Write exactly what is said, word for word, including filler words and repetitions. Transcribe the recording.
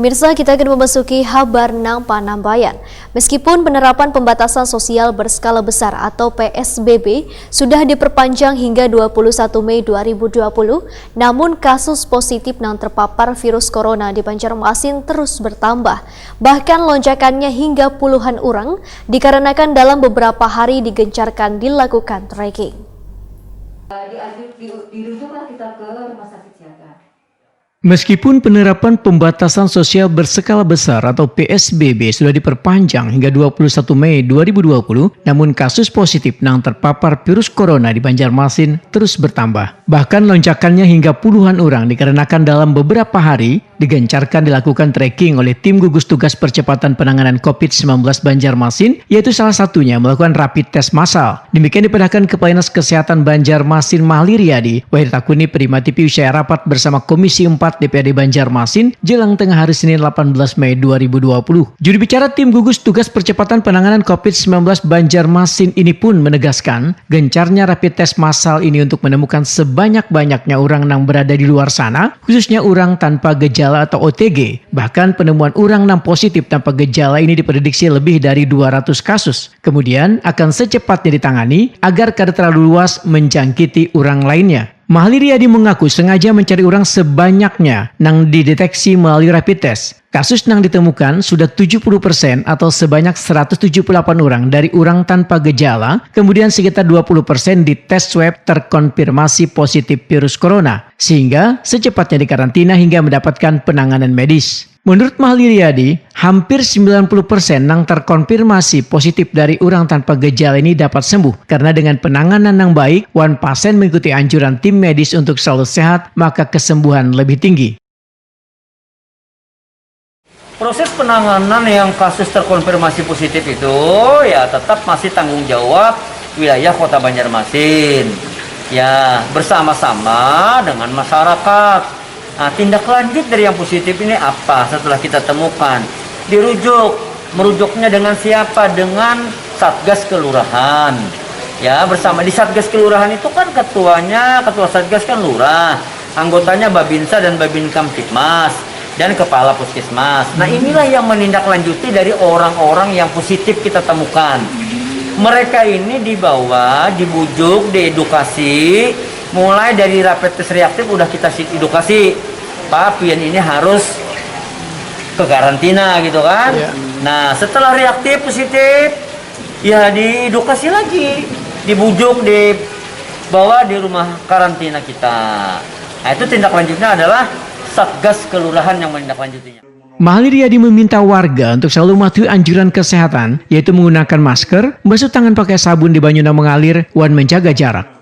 Pemirsa, kita akan memasuki habar nang panambayan. Meskipun penerapan pembatasan sosial berskala besar atau P S B B sudah diperpanjang hingga dua puluh satu Mei dua ribu dua puluh, namun kasus positif nang terpapar virus corona di Banjarmasin terus bertambah. Bahkan lonjakannya hingga puluhan orang dikarenakan dalam beberapa hari digencarkan dilakukan tracking. Dianjur, di, dirujuklah kita ke rumah sakit siaga. Meskipun penerapan pembatasan sosial berskala besar atau P S B B sudah diperpanjang hingga dua puluh satu Mei dua ribu dua puluh, namun kasus positif nang terpapar virus corona di Banjarmasin terus bertambah. Bahkan lonjakannya hingga puluhan orang dikarenakan dalam beberapa hari digencarkan dilakukan tracking oleh tim gugus tugas percepatan penanganan covid sembilan belas Banjarmasin, yaitu salah satunya melakukan rapid test massal. Demikian dipadahkan Kepala Dinas Kesehatan Banjarmasin Mahli Riyadi, wayah ditakuni Prima T V usai rapat bersama Komisi empat D P R D Banjarmasin jelang tengah hari Senin delapan belas Mei dua ribu dua puluh. Juru bicara tim gugus tugas percepatan penanganan covid sembilan belas Banjarmasin ini pun menegaskan, gencarnya rapid test massal ini untuk menemukan sebanyak-banyaknya orang nang berada di luar sana, khususnya orang tanpa gejala atau O T G. Bahkan penemuan orang nang positif tanpa gejala ini diprediksi lebih dari dua ratus kasus. Kemudian akan secepatnya ditangani agar kada terlalu luas menjangkiti orang lainnya. Mahli Riyadi mengaku sengaja mencari orang sebanyaknya nang dideteksi melalui rapid test. Kasus nang ditemukan sudah tujuh puluh persen atau sebanyak seratus tujuh puluh delapan orang dari orang tanpa gejala, kemudian sekitar dua puluh persen dites swab terkonfirmasi positif virus corona, sehingga secepatnya dikarantina hingga mendapatkan penanganan medis. Menurut Mahli Riyadi, hampir sembilan puluh persen nang terkonfirmasi positif dari orang tanpa gejala ini dapat sembuh karena dengan penanganan yang baik wan pasien mengikuti anjuran tim medis untuk selalu sehat, maka kesembuhan lebih tinggi. Proses penanganan yang kasus terkonfirmasi positif itu ya tetap masih tanggung jawab wilayah Kota Banjarmasin. Ya, bersama-sama dengan masyarakat. Nah, tindak lanjut dari yang positif ini apa setelah kita temukan? Dirujuk. Merujuknya dengan siapa? Dengan Satgas Kelurahan. Ya, bersama di Satgas Kelurahan itu kan ketuanya, ketua Satgas kan lurah, anggotanya Babinsa dan Babinkamtibmas, dan kepala puskesmas. Nah, inilah yang menindaklanjuti dari orang-orang yang positif kita temukan. Mereka ini dibawa, dibujuk, diedukasi, mulai dari rapid test reaktif udah kita si- edukasi. Pak, pian ini harus ke karantina gitu kan. Iya. Nah, setelah reaktif positif, ya diedukasi lagi, dibujuk, dibawa di rumah karantina kita. Nah, itu tindak lanjutnya adalah Satgas Kelurahan yang menindaklanjutinya. Mahli Riyadi meminta warga untuk selalu mematuhi anjuran kesehatan, yaitu menggunakan masker, membasuh tangan pakai sabun di banyu yang mengalir, wan menjaga jarak.